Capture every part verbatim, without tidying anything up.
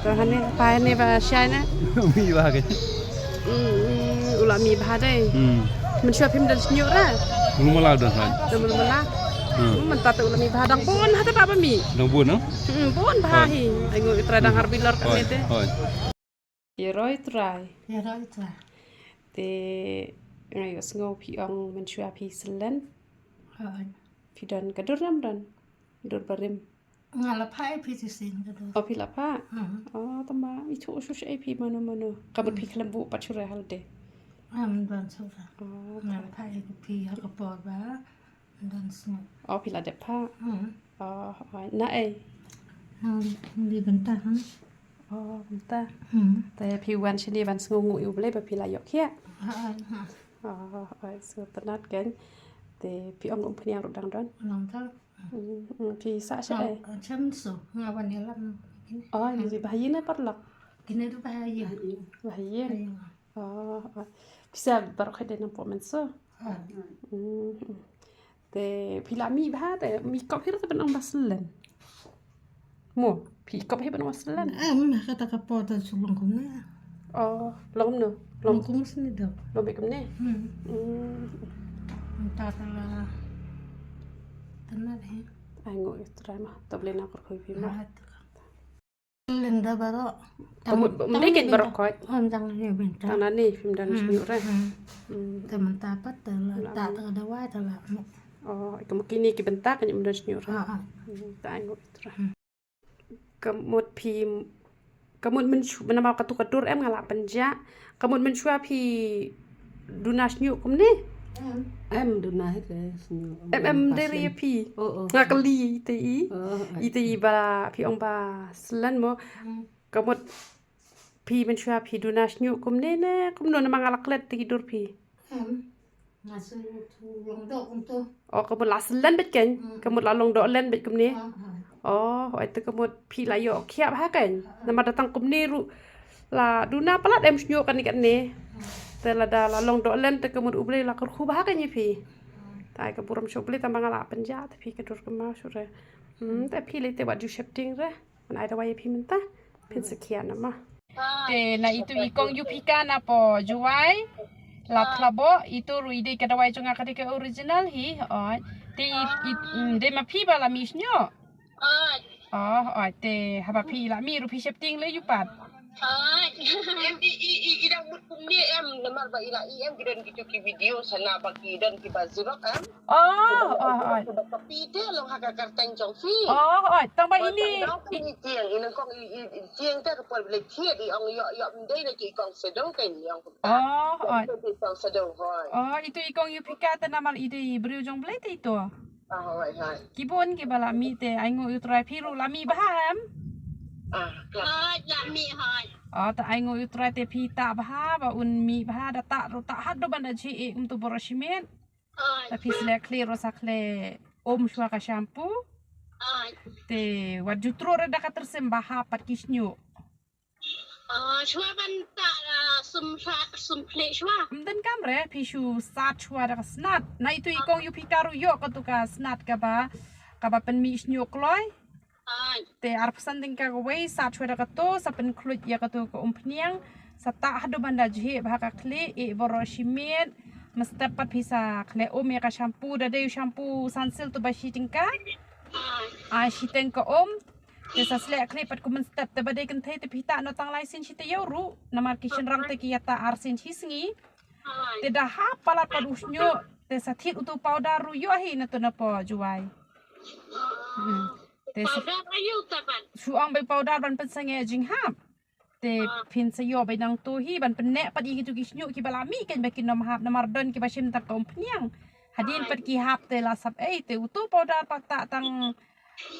Te hane, pa hane ba shai ne? Mi ba ke. Hmm, u la mi bha dei. Hmm. Mynshuwa phim don shñiuh re? Mula don hoi. Te mula mula. Hmm. Hmm, mynta te u la mi bha dang bun ha te ba mi. Dang bun, no? Hmm, bun bha hi. Ai ngu i trai dang har bilor ka te. Hoi. Ïa roi trai. Ïa roi trai. Te nga ïoh sngew phi ong mynshuwa phi slen. Hoi. Phi don ka dur nam don. Dur barim. Nga la phah ïa phi shisien ka dur. O phi la phah? Hmm. O tama i chu shu shi phi mano mano. Ka bud phi khlem bu pat shu re hal de. Am don shu ra. O. Nga la phah ïa phi ha ka por ba don shu. O phi la dep phah. Hmm. O, o na ei. Nang di benta han. O benta. Hmm. Te phi wan shini ban sngew ngu ïa u Blei ba phi la ïoh khiah. Ha ha. O, o so tnat kan. Te phi ong um phi ïa ruh dang don. Nang ta. Hmm, hmm, phi sah sha ei? Chem su, nga wan ïalam. Oh, ni ba hayi ne parlok? Kine tu ba hayi. Ba hayi. Hayi. Oh, oh. Phi sah baroh khat dei nang pok mynso. Ah. Hmm, hmm. Te phi la mih bha te mih kop hi te ban ong ba slen. Mo, phi kop hi ban ong ba slen. Em, kata ka por ta su long kumne. Oh, long kumno? Long kumne sini dok. Long bek kumne. Hmm. Hmm. Mynta ta la tnat hi. Ai ngu ïa u Trai ma, to Blei na kyrkhu ïa phi ma. Ah, to. Lynda baroh. Ka mut ba ym dei kein baroh khoit. Hon tang hi bynta. Tang nani phim don shñiuh re. Hmm. Hmm. Te mynta pat te la ta ta dawai te la. Oh, ka mut kine ki bynta ka ym don shñiuh re. Ah, ah. Hmm, ta ai ngu ïa u Trai. Hmm. Ka mut phi, ka mut mynshu-, namar katu ka dur em nga la pynjah. Ka mut mynshuwa phi duna shñiuh kumne? Em. Em duna hi te shñiuh. Em, em, em, dei ri phi. Oh, oh. Nga kylli ite i. Oh, oh. Ite i ba phi ong ba slen mo. Hmm. Ka mut phi mynshuwa phi duna shñiuh kumne ne kumno namar nga la klet te ki dur phi? Em. Nga shu long doh kumto. Oh, ka mut la slen beit kein. Hmm. Ka mut la long doh len beit kumne. Ah, ah. Oh, hooid te ka mut phi la ïoh khiah bha kein. Ah, ah. Namar da tang kumne ruh la duna palat em shñiuh kane kane. Ah. Te lada la long doh len te ka mut U Blei la kyrkhu bha kein ïa phi. Ah. Te ai ka burom sha U Blei tang ba nga la pynjah te phi ka dur kynmaw shuh re. Hmm, te phi lei te wat ju sheptieng re. Ngan ai dawai ïa phi mynta. Phin sa khiah namar. Te na itu i kong Yupika na po Jowai. La thlabo itu ruh i dei ka dawai jong nga ka dei ka original hi. Oi. Te i, i, mm, dei ma phi ba la mih shñiuh. Oh, oi te haba phi la mih ruh phi sheptieng lei ïa u pat. Em i, i, i, i dang mut kumne em namar ba i la i em ki don kitu ki video sana ba ki don kiba xerox em. Oh, oh, oh. Ba ka phi te long ha ka kyrteng jong phi. Oh, oh, tang ba ini. Ba tang i tieng, i nyngkong i, i, i tieng te ka por ba leit thied i ong ïoh, ïoh ym dei na ki kong shadow kein i ong. Oh, oh. Ïoh ym dei kong shadow hoi. Oh, itu i kong Yupika te namar i dei briew jong Blei te itu. Ah, hoi, hoi. Ki bun kiba la mih te ai ngu ïa u Trai phi ruh la mih bha em. Ah, hoi, la mih hoi. Oh, te ai ngu ïa u Trai te phi tah bha ba un mih bha da tah ruh tah haduh ban da jhieh kumto baroh shi miet. Te phi sleh khleh ruh sa khleh um shuwa ka shampoo. Te wat ju trud re da ka tyrsim ba hap pat ki shñiuh. Ah, shuwa ban tah, ah, sum sha-, sum khleh shuwa. Ym donkam re, phi shu sat shuwa da ka snat. Na itu i kong Yupika ruh ïoh katu ka snat kaba, kaba pynmih shñiuh kloi. Te arphew san tyngka kawei, sat shuwa da kato, sa pynkhluit ïa kato ka umphniang, sa tah haduh ban da jhieh bha ka khleh, eh baroh shi miet, mynstep pat phi sa khleh um ïa ka shampoo, da dei u shampoo Sunsilk to ba shi tyngka. Ai shiteng ka um, te sa sleh khleh pat kum mynstep te ba dei kynthei te phi tah noh tang lai sien shi taïew ruh, namar ki shynrang te ki ïa tah ar sien shi sngi. Te da hap palat pat u shñiuh, te sa thied uto u powder ruh ïoh hi na to na po Jowai. Hmm. Te sa shu ong ba i powder ban pynsangeh jinghap. Te phin sa ïoh ba i nangto hi ban pynneh pat ïa kitu ki shñiuh kiba la mih kein ba kin ym hap namar don kiba shim tang ka umphniang. Hadien pat ki hap te la sap ei te uto u powder pat tah tang,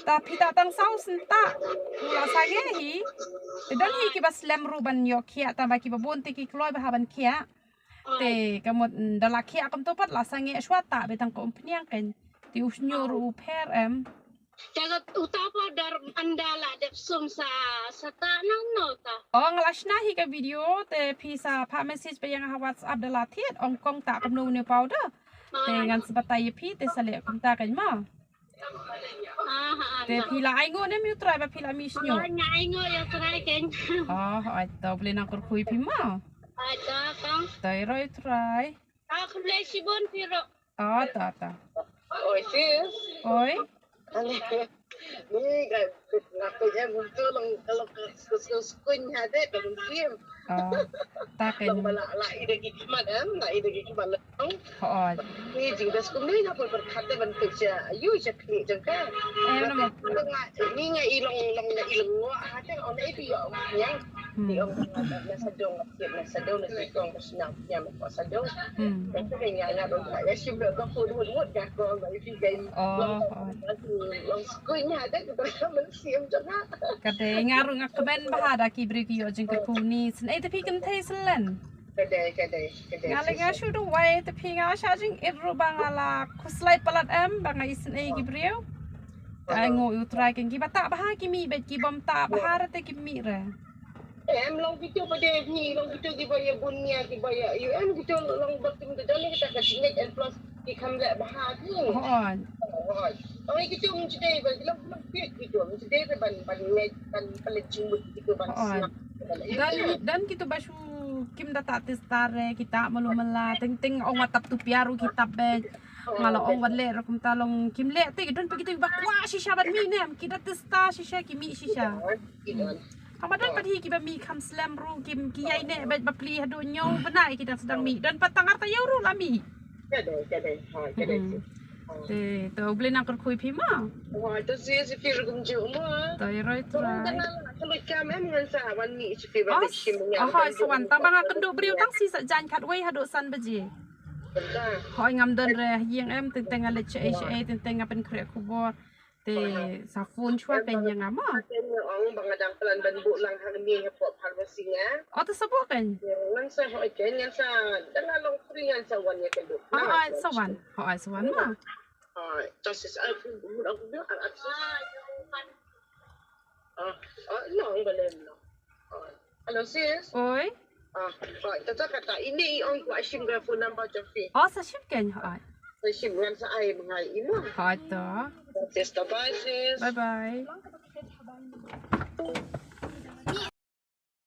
tah phi tah tang saw sentah u la sangeh hi. Te don hi kiba slem ruh ban ïoh khiah tang ba kiba bun te ki kloi bha ban khiah. Te ka mut, mm, da la khiah kumto pat la sangeh shuwa tah beit tang ka umphniang kein. Te u shñiuh ruh u pher em. Te ka uta powder ynda la dep sum sa, sa tah nangno ta. Oh, nga la shna hi ka video te phi sa phah message ba ïa nga ha WhatsApp da la thied ong kong tah kumno une u powder. Te ngan sa batai ïa phi te sa leh kumta kein ma. Te phi la ai nguh ne ïa u Trai ba phi la mih shñiuh? Nga ai nguh ïa u Trai kein. Oh, hooid, to U Blei nang kyrkhu ïa phi mo. Hooid, to kong. To ïaroh ïa u Trai. Ah, khublei shibun phi ruh. Oh, to, to. Oi, sis. Oi. Ni nga, nga peit em, kumtu long, long skuñ ha de, long sim. Oh, ta kein. Long ba la, la i da ki khmat em, la i da ki khmat long. Hooid. Ni jingdas kumne nga pun pyrkhat te ban peit sha, ayu sha khlieh jong ka. Eh, namar. Ni nga i long, long, nga i long ngwa ha te, on e pi yo, yang. Hmm. Ni ong na sa dong, na sa dong, na sa dong, na sa dong. Hmm. Oh, oh. Ka dei nga ruh nga kmen bha da ki briew ki ïoh jingkyrkhu ni. Sngewbha te phi kynthei slen. Ka dei, ka dei, ka dei. Nga leh nga shu duwai te phi, nga shah jingit ruh ba nga la khuslai palat em ba nga isynei ki briew. Te ai nguh ïa u Trai kein, kiba tah bha ki mih beit, ki bym tah bha re te kim mih re. Em long kito ba dei ni, long kito kiba ïa bun nia, kiba ïa, ïa em kito long ba kim da don kita ka jingngeit em plus ki kham leh bha ni. Hooid. Hooid. Ong kito mesti dei ba long long pit kito mesti dei ban ban ngeit ban pynleit jingmut kito ban snap. Dan dan kito ba shu kim da tah test re, kita malu mala teng teng ong wat tap tu pia ruh kita beit. Nga la ong wat leh ruh kumta long kim leh te, don pa kito ba kwah shisha ban mih ne em, kita test shisha ki mih shisha. Haba don pat hi kiba mih kham slem ruh ki, ki ïaineh beit bapli haduh hynñiew bnai ki dang sdang mih. Don pat tang ar taïew ruh la mih. Ka dei, ka dei. Ha, ka dei. Mm-mm. Te to U Blei nang kyrkhu ïa phi mo. Wa, to sis ïa phi ruh kumjuh mo. To ïaroh ïa u Trai. Ka luit kam em ngan sa wan mih sha phi ba bit shim. Oh, hooid, sa wan tang ba nga kynduh briew tang shi sa jan khatwei haduh san baje. Hooid, ngam don re ïing em, teng teng nga leit shaei shaei, teng teng nga pynkhreh khubor. Te sa phone shuwa kein ïa nga mo. Kein ïa ong ba nga dang plan ban buh lang hangne hapoh pharmacy nga. Oh, te sa buh kein? Ngan sa hooid kein, ngan sa dang nga long free ngan sa wan ïa ka duk. Hooid, sa wan. Hooid, sa wan mo. Hooid, to sis ai phi mut ong phi ar ar. Ah, ah, long ba lem long. Hooid. Hello sis. Oi. Ah, hooid, to to kata ine i ong kwah shim ka phone number jong phi. Oh, sa shim kein hooid. Sa shim ngan sa ai ba ngai i mo. Hooid to. Sis to bye sis. Bye bye.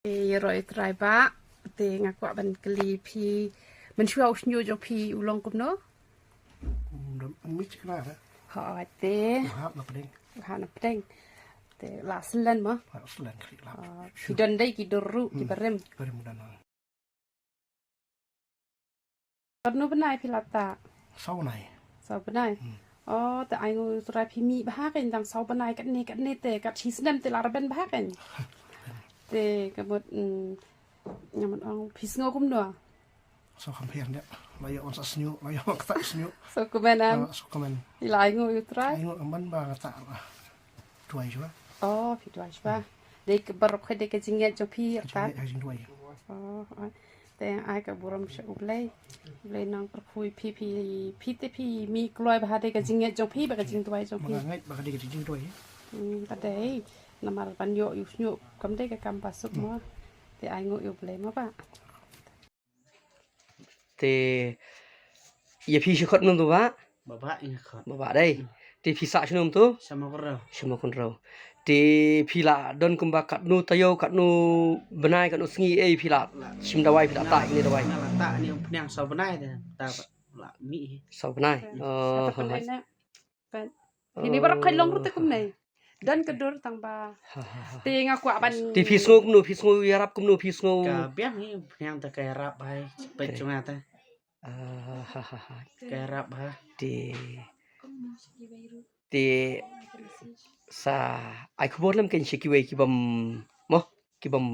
Te ïaroh ïa u Trai ba te nga kwah ban kylli phi mynshuwa u shñiuh jong phi u long kumno? Hooid te. Hap na pdeng. Hap na pdeng. Te la slen mo. La slen khri la. Ah, phi don dei ki dur ruh ki barim. Barim don. Katno bnai phi la tah? Saw bnai. Saw bnai. Hmm. Oh, te ai nguh ïa u Trai phi mih bha kein tang saw bnai katne katne te kat shi snem te la rben bha kein. Te ka mut, mm, nga mut ong phi sngew kumno? Sa kham pher ne. La ïoh wan sa sñiuh, la ïoh wan kata sñiuh. Sa kumne em. Ah, sa kumne. Ila ai nguh ïa u Trai. Ai nguh amban ba kata. Duwai shuwa. Oh, phi duwai shuwa. Dei ka baroh ka dei ka jingngeit jong phi. Ka jingngeit ka jingduwai. Oh, oh. Te ai ka burom sha U Blei. U Blei nang pyrkhu ïa phi phi phi te phi mih kloi bha dei ka jingngeit jong phi ba ka jingduwai jong phi. Nga ngeit ba ka dei ka jingduwai. Hmm, ka dei. Namar ban ïoh ïa u sñiuh kam dei ka kam ba suk mo. Te ai nguh ïa U Blei mo ba. Te ïa phi shu khot num tu ba? Ba ba ïa khot. Ba ba dei. Te phi sah shu num tu? Shama kunrau. Shama kunrau. Te phi la don kumba katno taïew katno bnai katno sngi ei phi la shim dawai phi la tah ïa kine dawai. Nga la tah ïa kine umphniang saw bnai te ta la mih. Saw bnai. Oh. Peit. Phi ni baroh khoi long ruh te kumne. Don ka dur tang ba. Te nga kwah ban. Te phi sngew kumno, phi sngew ïarap kumno, phi sngew. Ka biang hi, biang te ka ïarap bha, peit jong nga te. Ka ïarap bha. Te. Te. Sa ai khubor lem kein sha kiwei ki bym mo. Ki bym,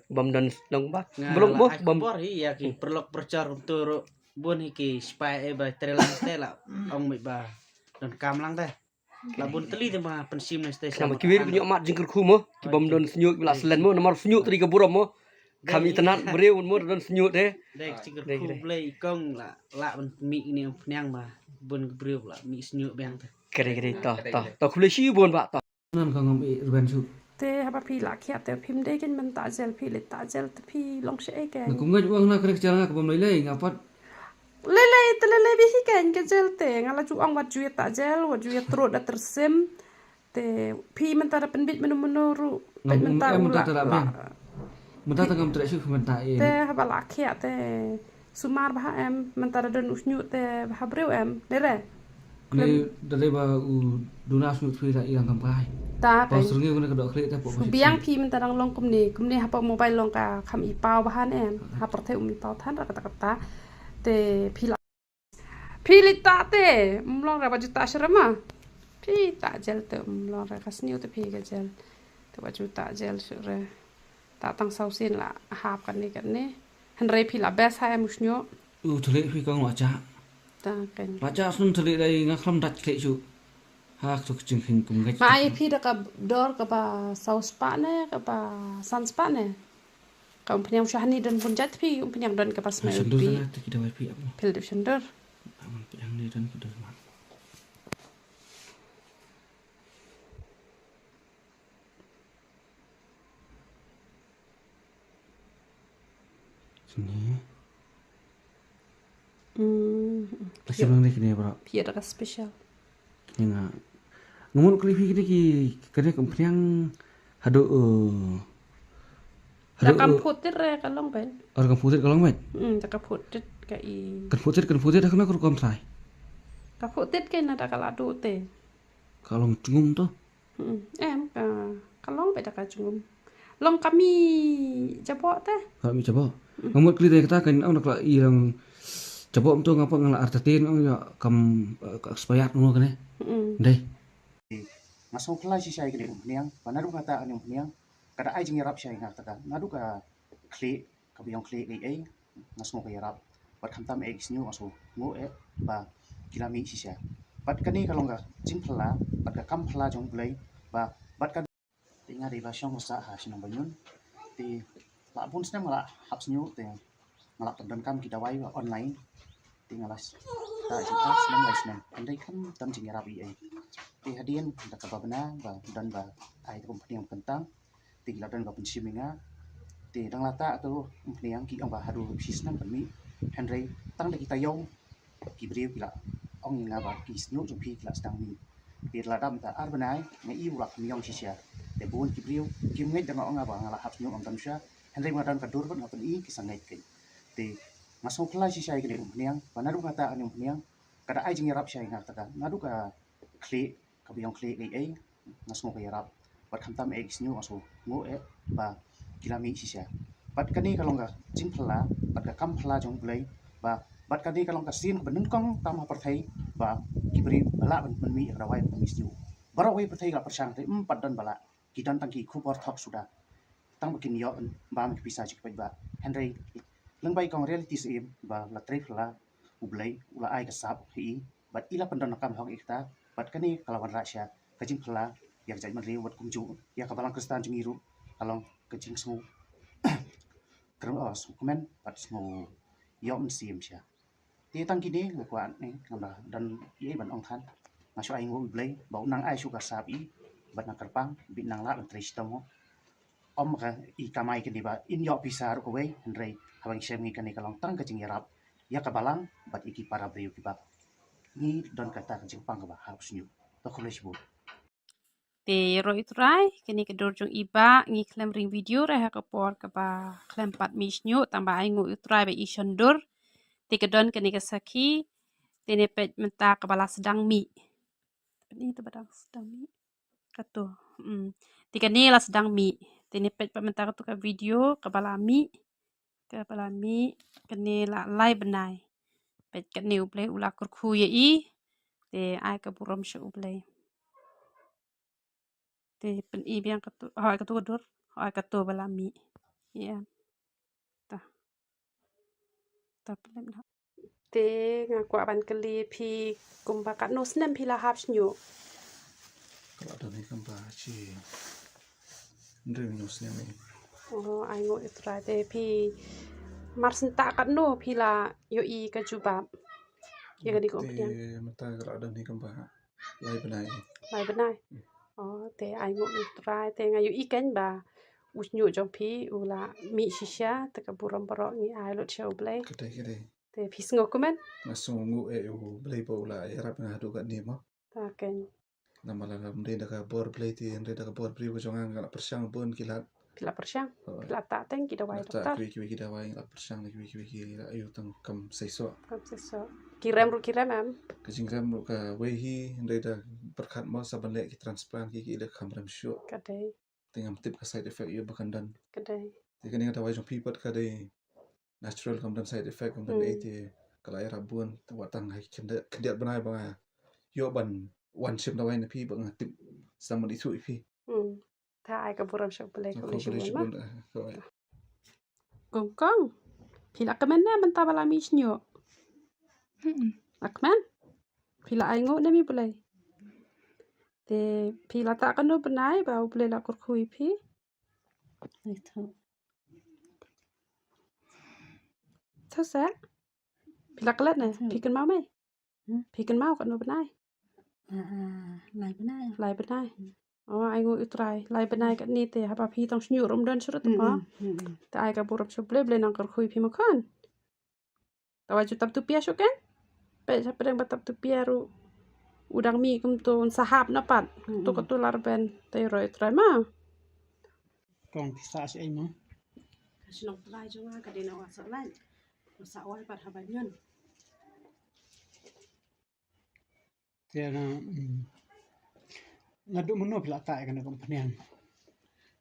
bym don long ba. Bym long mo bym. Bor hi ïa ki pyrlok pyrchor kumtu ruh bun hi ki spy eh ba trei lang te la ong mih ba don kam lang te. La bun tylli te ba pynshim ne te. Namar kiwei ruh ki ñiuh mat jingkyrkhu mo ki bym don sñiuh ki la slen mo namar sñiuh te dei ka burom mo. Kham itynnad briew mo don sñiuh te. Dei jingkyrkhu Blei i kong la la ban mih ni umphniang ba bun ki briew la mih sñiuh biang te. Kare kare to to to khublei shibun ba to. Nan ka ngam i rben shu. Te haba phi la khiah te phim dei kin men ta jel phi le ta jel te phi long sha ei ke. Na kum ngaj wang na krek jal nga ka bam lei lei nga pat. Lei lei te lei lei beit hi kein ka jel te. Nga la ju ong wat ju ïa tah jel, wat ju ïa trud da tyrsim. Te phi mynta da pynbeit mynno mynno ruh. Peit mynta em u mynta la, te la la. Mynta te ngam treh shuh mynta em. Te haba la khiah te sumar bha em, mynta da don u shñiuh te bha briew em. Lei re. Ni da dei ba u duna sngewthuh ïa i dang tam kai. Ta pos rngi kane ka doh khlieh ta pos. Biang phi mynta dang long kumne, kumne hapoh mobile long ka kham i paw bha ne em. Ha pyrthei um i paw than ra kata kata. Te phi la. Phi li ta te, um long ra ba ju ta shrama. Phi ta jel te um long ra ka sniu te phi ka jel. Te ba ju ta jel sure. Ta tang sau sin la hap kane kane. Hynrei phi la best ha em u sniu. U thli phi kong wa cha. Ta ken. Wa cha sun thli dai nga kham dat kle chu. Ha, tu ka jingkhing kum ngai. Ma ai phi da ka dor ka ba saw spah ne, ka ba san spah ne. Ka umphniang shahani don bun jait phi, umphniang don ka ba smai. Shandur pi. Tana, tu ki dawai phi apa? Pil dip shandur. Aman phi ang ni don ka dor man. Sini. Hmm. Plastik lang ni kini bro. Phi ada ka special. Ni nga. Ngamut kali phi kini ki kene ka umphniang hadu. Da kam phutit re ka long bet. Ar kam phutit ka long bet. Hmm, da kam phutit ka i. Kan phutit kan phutit da kana kur kom trai. Ka phutit ke na da ka ladu te. Ka long chungum to. Hmm, em ka ka long bet da ka chungum. Long kami jabo te. Kami jabo. Ngamut kali te kata kan ang nak la i lang jabo to ngapa ngala artatin ang ya kam ka spayat ngo kene. Hmm. Dei. Nga sngewkhlaiñ shisha ïa kane umphniang, ba naduh kata kane umphniang, ka da ai jingïarap shisha ïa nga kata ka, naduh ka khlieh, ka biang khlieh ei ei, nga sngew ka ïarap. Bad khamtam ei ki sniew nga sngew eh, ba ki la mih shisha. Bad kane ka long ka jingphylla, bad ka kam phylla jong U Blei, ba, bad ka Te nga dei ba shong ba sah ha shnong Banyun. Te la bun snem nga la hap sniew te nga la pyndonkam ki dawai ba online. Te nga la s-, ta jingphylla snem lai snem. Hynrei khamtam jingïarap ei ei. Te hadien da kaba bna ba don ba ai te umphniang kyntang. Te ki la don ba pynshim ïa nga. Te dang la ta tu umphniang ki ong ba haduh shi snem ban mih. Hynrei tang da ki taïew ki briew ki la ong ïa nga ba ki sniew jong phi ki la sdang mih. Te la dap mynta ar bnai nga i u la kham ïong shisha. Te bun ki briew kim ngeit da nga ong nga ba nga la hap sniew ym don sha. Hynrei nga don ka dur bad nga pyni ki sa ngeit kein. Te nga sngewkhlaiñ shisha ïa kane umphniang, ba naduh kata kane umphniang, ka da ai jingïarap shisha ïa nga kata ka, naduh ka khlieh, ka biang khlieh ei ei, nga sngew ka ïarap. Bad khamtam ei ki sniew nga sngew eh ba ki la mih shisha. Bad kane ka long ka jingphylla, bad ka kam phylla jong U Blei, ba, bad kane ka long ka sien kaba nyngkong tam ha pyrthei, ba ki briew ba lah ban pynmih ïa ka dawai ban mih sniew. Baroh kawei pyrthei ka la pyrshang te, ym pat don ba lah, ki don tang ki khubor thok suda. Tang ba kin ïoh ban bam ki pisa jong ki paidbah. Hynrei lyngba i kong Reality Syiem ba la trei phylla, U Blei u la ai ka sap ha i, bad i la pyndonkam hok ïa kata, bad kane ka la wanrah sha ka jingphylla ïa ka jaitbynriew bad kumjuh ïa ka balang Khristan jong ngi ruh, ka long ka jingsngew kren, oh, sngewkmen bad sngewïoh mynsiem sha. Te tang kine nga kwah ne ngam da don ei ei ban ong than. Nga shu ai nguh U Blei ba u nang ai shuh ka sap i, bad nga kyrpang ba in nang lah ban trei shitom. Ym ka i kamai kane ba in ïoh pisa ruh kawei, hynrei haba ngi shem ngi kane ka long tang ka jingïarap ïa ka balang bad ïa ki para briew kiba ngi don kata ka jingpang kaba hap sniew. To khublei shibun. Te ïaroh ïa U Trai, kane ka dur jong i Bah, ngi khlem ring video re ha ka por kaba khlem pat mih sniew, tang ba ai nguh ïa U Trai ba i shon dur. Te ka don kane ka sakhi, te ne peit mynta kaba la sdang mih. Kane te ba dang sdang mih. Kato. Hmm. Te kane la sdang mih. Te ne peit pat mynta kato ka video kaba la mih. Kaba la mih, kane la lai bnai. Peit kane U Blei u la kyrkhu ïa i. Te ai ka burom sha U Blei. Te pyni biang kato, hooid kato ka dur, hooid kato ba la mih. Ïa. Ta. Ta pynlem na. Te nga kwah ban kylli phi kumba katno snem phi la hap sniew? Ka la don hi kumba shi hynriew snem. Oh, ai nguh ïa U Trai. Te phi mar senta katno phi la ïohi ka jubab? Ïa kane ka umphniang. Te mynta ka la don hi kumba lai bnai. Lai bnai. Hmm. Oh, te ai nguh ïa U Trai, te nga ïohi kein ba u sniew jong phi u la mih shisha, te ka burom baroh ngi ai lut sha U Blei. Ka dei, ka dei. Te phi sngew kumne? Nga sngew nguh eh ïa U Blei ba u la ïarap ïa nga haduh katne mo. Ta keiñ. Namar lada ym dei da ka bor Blei te, ym dei da ka bor briew ka jong nga, nga la pyrshang bun ki lad. Phi la pyrshang? Hooid. Phi la tah teng ki dawai doktor? Kiwei kiwei ki dawai, nga la pyrshang da kiwei kiwei ki la ïoh tang kam seisoh. Kam seisoh. Ki rem ruh ki rem em? Ka jingrem ruh kawei hi, ym dei da pyrkhat mo, sa ban leh ki transplant ki, ki leh kam rem shuh. Ka dei. Te ngam tip ka side effect ïa ba kan don. Ka dei. Te kane ka dawai jong phi pat ka dei natural, kam don side effect, kam don ei te ka la ïarap bun, te wat tang ha khyndiat, khyndiat bnai ba nga ïoh ban wan shim dawai na phi ba nga tip sdang ban ithuh ïa phi. Hmm. Ta ai ka burom sha U Blei, ka burom sha U Blei. Kong kong. Phi la kmen ne mynta ba la mih shñiuh? Hmm. La kmen? Phi la ainguh ne em U Blei? Te phi la tah kano bnai ba U Blei la kyrkhu ïa phi? Ai, to. To sa? Phi la klet ne? Phi kynmaw me? Hmm? Phi kynmaw kano bnai? Ah, ah, lai bnai. Lai bnai. Hmm. Oh, ainguh ïa U Trai. Lai bnai katne te haba phi tang shñiuh ruh ym don shuh ruh te mo. Hmm, hmm, hmm. Te ai ka burom sha U Blei, Blei nang kyrkhu ïa phi mo khun. Te wat ju tap tu pia shuh ken? Peit hapdeng ba tap tu pia ruh u dang mih kumto, un sa hap na pat. Hmm. Tu ka tu la rben, te ïaroh ïa U Trai ma. Kong phi sah shi ei mo? Ka shnong Trai jong nga ka dei na Wahsohlait. Nga sah wai pat haba ñion. Te nga, mm, naduh mynno phi la tah ïa kane ka umphniang?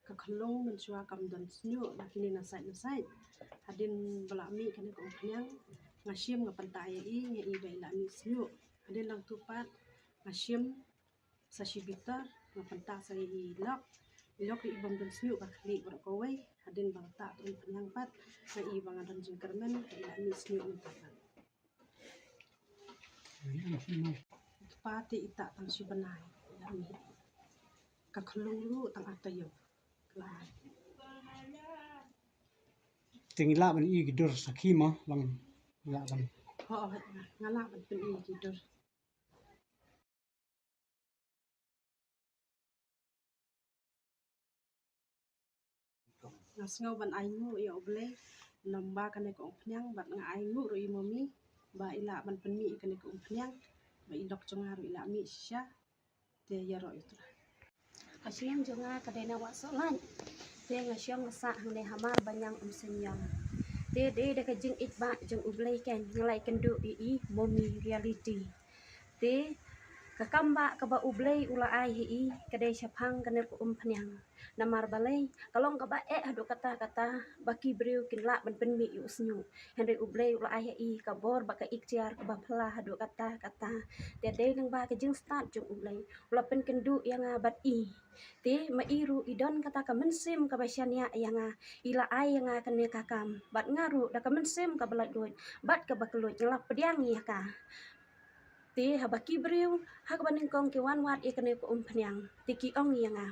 Ka khyllung mynshuwa kam don shñiuh, la kine na sait na sait. Hadien ba la mih kane ka umphniang, nga shim nga pyntah ïa i, nga i ba i la mih shñiuh. Hadien nangtu pat nga shim sa shi bitar, nga pyntah sa ïa i lok. I lok ïa i bym don shñiuh ka khlieh baroh kawei. Hadien ba la tah ka umphniang pat, nga i ba nga don jingkyrmen, ka i la mih shñiuh mynta pat. Kpa te i tah tang shi bnai, i la mih. Ka khyllung ruh tang ar taïew. Ka la ai. Te ngi lah ban i ki dur sakhi mo, long lah ban. Ho, nga lah ban pyni ki dur. Nga sngew ban ainguh ïa U Blei, namar ba kane ka umphniang bad nga ainguh ruh ïa i Momi, ba i lah ban pynmih ïa kane ka umphniang, ba i lok jong nga ruh i la mih shisha, te ïaroh ïa U Trai. Ka shnong jong nga ka dei na Wahsohlait, te nga shong nga sah hangne ha Marbaniang Umseniong. Te dei da ka jingïeit bah jong U Blei keiñ nga la ïakynduh ïa i Momi Reality. Te ka kam bah kaba U Blei u la ai ha i ka dei shaphang kane ka umphniang. Namar balei, ka long kaba eh haduh katta katta ba ki briew kin lah ban pynmih ïa u shñiuh. Hynrei U Blei u la ai ha i ka bor bad ka iktiar kaba phylla haduh katta katta. Te dei lyngba ka jingstad jong U Blei u la pynkynduh ïa nga bad i. Te ma i ruh i don kata ka mynsiem kaba shaniah ïa nga. I la ai ïa nga kane ka kam bad nga ruh da ka mynsiem kaba laitluid bad kaba kylluid nga la pdiang ïa ka. Te haba ki briew ha kaba nyngkong ki wan wad ïa kane ka umphniang, te ki ong ïa nga,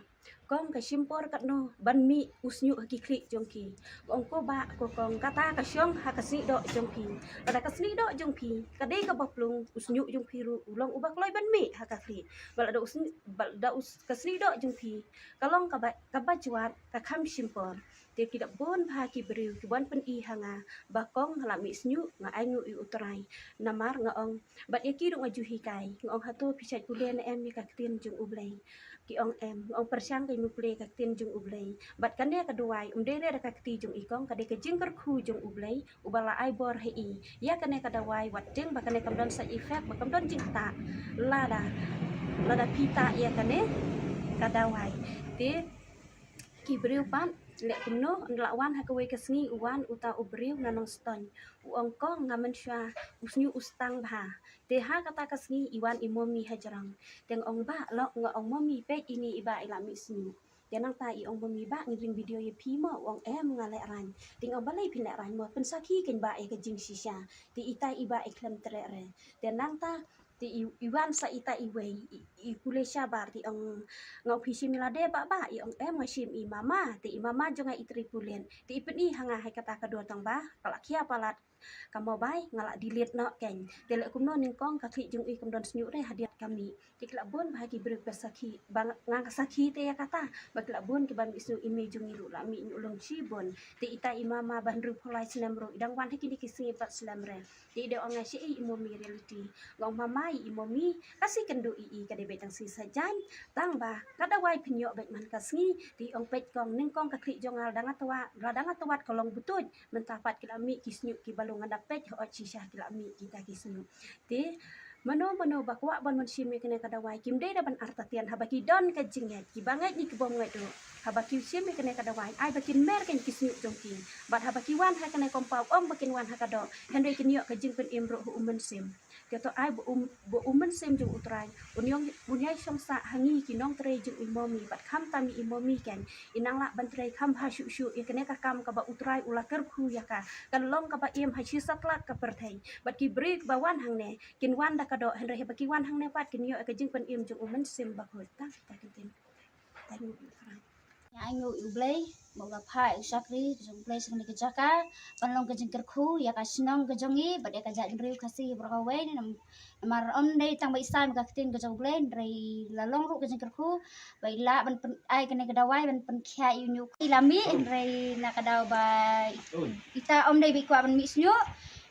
kong, ka shim por katno ban mih u shñiuh ha ki khlieh jong ki? Nga ong, ko bah, ko kong, kata ka shong ha ka snieh doh jong phi. Lada ka snieh doh jong phi ka dei kaba plung, u shñiuh jong phi ruh u long uba kloi ban mih ha ka khlieh. Bad lada u sni-, bad lada u s-, ka snieh doh jong phi ka long kaba, kaba jwat, ka kham shim por. Te ki la bun bha ki briew ki wan pyni ha nga ba kong, nga la mih shñiuh, nga ainguh ïa U Trai. Namar nga ong, bad ïa ki ruh nga ju hikai, nga ong, hato phi shait pule ne em ïa ka ktien jong U Blei? Ki ong em. Nga ong, pyrshang keiñ me pule ka ktien jong U Blei. Bad kane ka dawai ym dei re da ka kti jong i kong, ka dei ka jingkyrkhu jong U Blei uba la ai bor ha i ïa kane ka dawai, wat tieng ba kane kam don side effect, ba kam don jingktah lada, lada phi tah ïa kane ka dawai. Te ki briew pat leh kumno, ynda la wan ha kawei ka sngi, u wan uta u briew na Nongstoiñ, u ong, kong, nga mynshuwa u shñiuh u stang bha. Te ha kata ka sngi i wan i Momi hajrong. Te nga ong, bah, lok, nga ong, Momi, peit ine i bah i la mih shñiuh. Te nangta i ong, Momi, bah, ngin ring video ïa phi mo? U ong, em, nga lehraiñ. Te nga ong, balei phin lehraiñ mo? Pynsakhi keiñ bah ïa ka jingshisha. Te itai i bah i khlem treh re. Te nangta Te i, i wan sa ita iwei, i, i kule shabar, te i ong, nga ong phi shim ïa lade Bah Bah? I ong em, nga shim i mama. Te i mama jong nga i tripulen. Te i pyni ha nga ha kata ka dur tang ba ka la khia palat ka mobile, nga la delete noh kein. Te leh kumno nyngkong ka khlieh jong i kam don shñiuh re hadien ka mih. Te ki la bun bha ki briew ba sakhi, ba nga nga sakhi te ïa kata, ba ki la bun kiba mih shñiuh, i mei jong i ruh la mih ñiuh lung shibun. Te ita i mama ba hynriewphew lai snem ruh i dang wan ha kine ki sngi pat slem re. Te i dei ong nga shi i, i Momi Reality. Nga ong mama, i Momi, ka sngi kynduh i i ka dei beit tang sngi Saitjaiñ. Tang ba ka dawai phin ïoh beit man ka sngi. Te i ong peit kong, nyngkong ka khlieh jong nga la dang ïatwad, la dang ïatwad ka long btuid. Mynta pat ki la mih ki shñiuh kiba lung, nga da peit hooid shisha ki la mih kita ki shñiuh. Te mano mano ba kwah ban wan shim ïa kane ka dawai, kim dei da ban artatien haba ki don ka jingngeit, kiba ngeit ne kibym ngeit ruh. Haba ki shim ïa kane ka dawai, ai ba kin mer kein ki shñiuh jong ki. Bad haba ki wan ha kane ka compound, ym ba kin wan ha ka doh, hynrei kin ïoh ka jingpynim ruh ha u mynsiem. Te to ai ba u, ba u mynsiem jong U Trai un ïong, un ïai shong sah ha ngi ki nongtrei jong i Momi, bad khamtam i Momi kein, i nang lah ban trei kham bha shuh shuh ïa kane ka kam kaba U Trai u la kyrkhu ïa ka. Kan long kaba im ha shi satlak ka pyrthei. Bad ki briew ba wan hangne kin wan da ka doh, hynrei haba ki wan hangne pat kin ïoh ïa ka jingpynim jong u Mynsiem Bakhuid. Tang, tang, tang, tang. Nga ainguh ïa U Blei, ba u la phah ïa u shakri jong U Blei sha kane ka jaka ban long ka jingkyrkhu ïa ka shnong ka jong ngi bad ïa ka jaitbynriew Khasi baroh kawei. Nam, namar ym dei tang ba i sam ka ktien ka jong U Blei, hynrei la long ruh ka jingkyrkhu ba i lah ban pyn-, ai kane ka dawai ban pynkhiah ïa u ñiuh. I la mih, hynrei na ka daw ba ita ym dei ba i kwah ban mih shñiuh.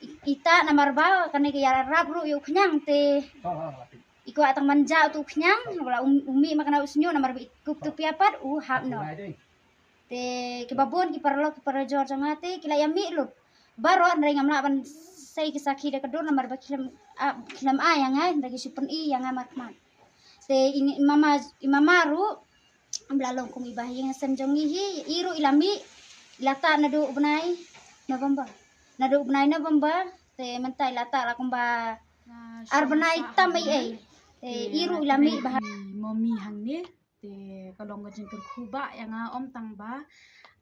I-, ita namar ba kane ka ïarap ruh ïa u khñiang te i kwah tang ban jah utu u khñiang, u la um, um mih ma kane u shñiuh, namar ba i kup tu pia pat u hap noh. Te kiba bun ki paralok ki parajor jong nga te ki la ïa mih lut baroh, hynrei ngam lah ban sei ki sakhi da ka dur namar ba ki lem, ah, ki lem ai ïa nga, hynrei ki shu pyni ïa nga markhmat. Te i mama, i mama ruh ba la long kum i bahaïing hasem jong ngi hi, i ruh i la mih, i la tah naduh u bnai November. Naduh u bnai November, te mynta i la tah la kumba ar bnai tam ei ei. Te i ruh i la mih bha. Momi hangne, te ka long ka jingkyrkhu ba ïa nga, ym tang ba,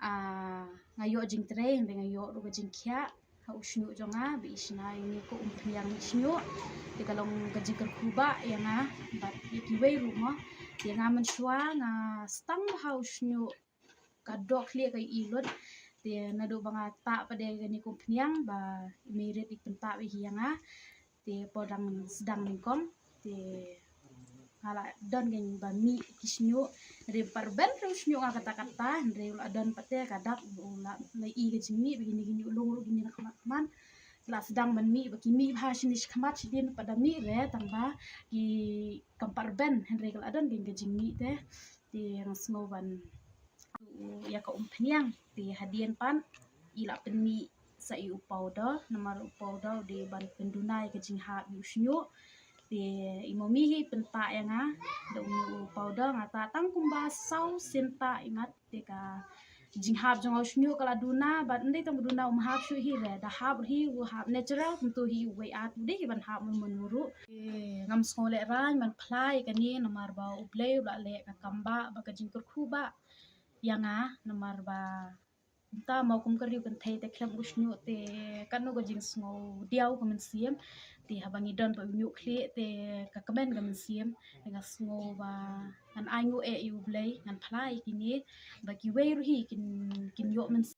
ah, nga ïoh jingtrei, hynrei nga ïoh ruh ka jingkhiah ha u shñiuh jong nga, ba i shna ïa ngi ka umphniang mih shñiuh. Te ka long ka jingkyrkhu ba ïa nga bad ïa kiwei ruh mo. Te nga mynshuwa nga sdang bha u shñiuh, ka doh khlieh ka i lut. Te naduh ba nga tah pat de kane ka umphniang ba i Mei Rit i pyntah beit hi ïa nga. Te por dang sdang nyngkong te nga la don kein ba mih ki shñiuh. Hynrei pat rben ruh u shñiuh nga katta katta, hynrei u la don pat te ka dak, u la, la i ka jingmih ba kine ki ñiuh lung ruh kine na khmat khmat. La sdang ban mih ba ki mih bha shane shakhmat, shadien pat da mih re tang ba ki kam pat rben, hynrei ka la don kein ka jingmih te. Te nga sngew ban ïa ka umphniang, te hadien pat i la pynmih sa ïa u powder, namar u powder u dei ban pynduna ïa ka jinghap ïa u shñiuh. Te i Momi hi pyntah ïa nga da u, u powder, nga tah tang kumba saw sien tah i mat, te ka jinghap jong nga u shñiuh ka la duna, bad ym dei tang ba duna, um hap shuh hi re, da hap hi u hap natural, kumto hi uwei at u dei hi ban hap mun mun ruh. Te ngam sngew lehraiñ ban phla ïa kane namar ba U Blei u la leh ka kam ba, ba ka jingkyrkhu ba ïa nga, namar ba mynta mo kum ka riew kynthei te khlem u shñiuh te katno ka jingsngew diaw ka mynsiem. Te haba ngi don pat u ñiuh khlieh te ka kmen ka mynsiem. Te nga sngew ba ngan ainguh eh ïa U Blei, ngan phla ïa kine ba kiwei ruh hi kin, kin ïoh mynsiem.